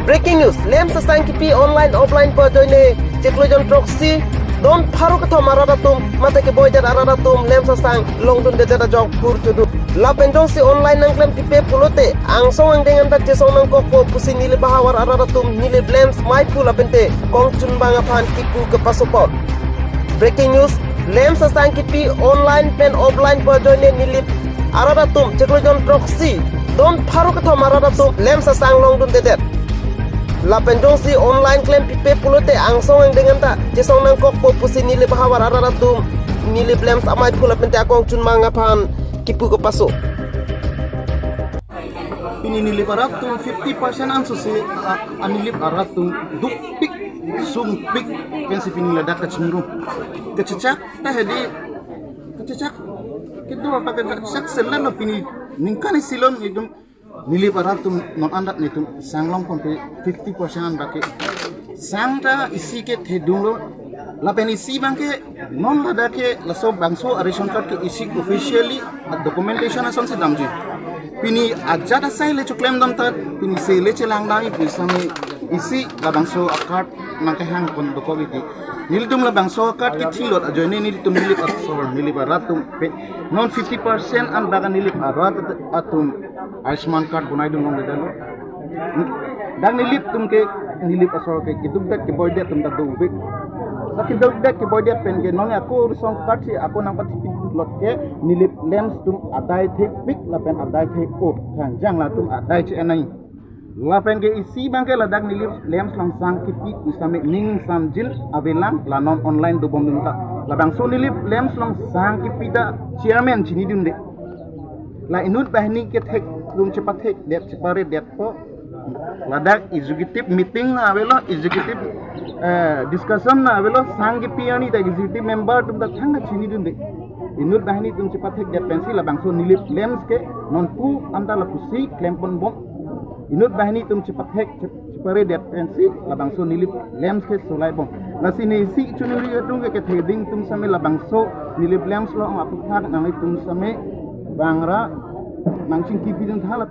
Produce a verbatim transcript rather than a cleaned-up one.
Breaking news, lamps asang kipi online offline pu ajoine chiklo jon throksi don pharo kethom arat atum mate keboidet arat atum lamps asang longdundedet ajok hur chodu. Lapen jongsi online nangklem pipe pulote angsong angdeng anta chesong nangkokpo pusi Nilip ahavar arat atum Nilip lamps maiphu lapente kongchunbang aphan kipu kepasopon. Breaking news, lamps asang kipi online pen offline pu ajoine Nilip arat atum chiklo jon throksi don pharo kethom arat atum lamps asang longdundedet. Lapen jongsi online klem pipe pulote angsong angdeng anta chesong nangkokpo pusi Nilip ahavar arat atum Nilip lamps amaiphu lapente akongchunbang aphan kipu kepaso. Pini Nilip arat atum fifty percent ansose a, a Nilip arat atum dukpik sungpik pensi pini ladak kachingrum. Kachechak ta hedi kachechak kedo apa kachechak selen lo pini ningkan isi lo nelitum Nilip arat atum non anta nelitum sang longponpe fifty percent an baki sang ta isi ke thedung lo. Lapen isi abangke non ladak ke laso bangso a ration card ke isi officially documentation asonsi damji. Pini ajat asai le choklem dam ta pini se le chelang dam pu sami isi labangso a card nangkehang pon dokok iti. Nelitum labangso a card ke thilot ajoine nelitum Nilip asor Nilip arat atum pe non fifty percent an baka Nilip arat atum Ayushman card bonai dun longledetlo. Dak Nilip atum ke Nilip asor ke kedukdet keboidet atum ta dovek. Sa kedukdet keboidet pen ke non ako ration card si ako nangpathipi lot ke Nilip lamps atum adai thepik lapen adai the-o. Khangjang latum adai che-en nai. Lapen ke isi abangke ladak Nilip lamps langsang kipi pu sami ning samjin avelang la non online dobomdun ta. Labangso Nilip lamps langsang kipi ta chairman chinidunde. La inut banghini kethek atum chepathekdet cheparedetpo. Ladak executive meeting na avelo, executive eh, discussion na avelo, sang kipi arni ta executive member atum ta thangta chinidunde. Inut banghini atum chepathekdet pensi labangso Nilip lamps ke non pu anta lapusi klemponbom. Inut banghini atum chepathek chep- cheparedet pensi labangso Nilip lamps ke solaibom. Lasi ne isi chunuri atum ke ketheding atum sami labangso Nilip lamps lo ang aputhak nanglitum sami bangra nangchingkipidun thala.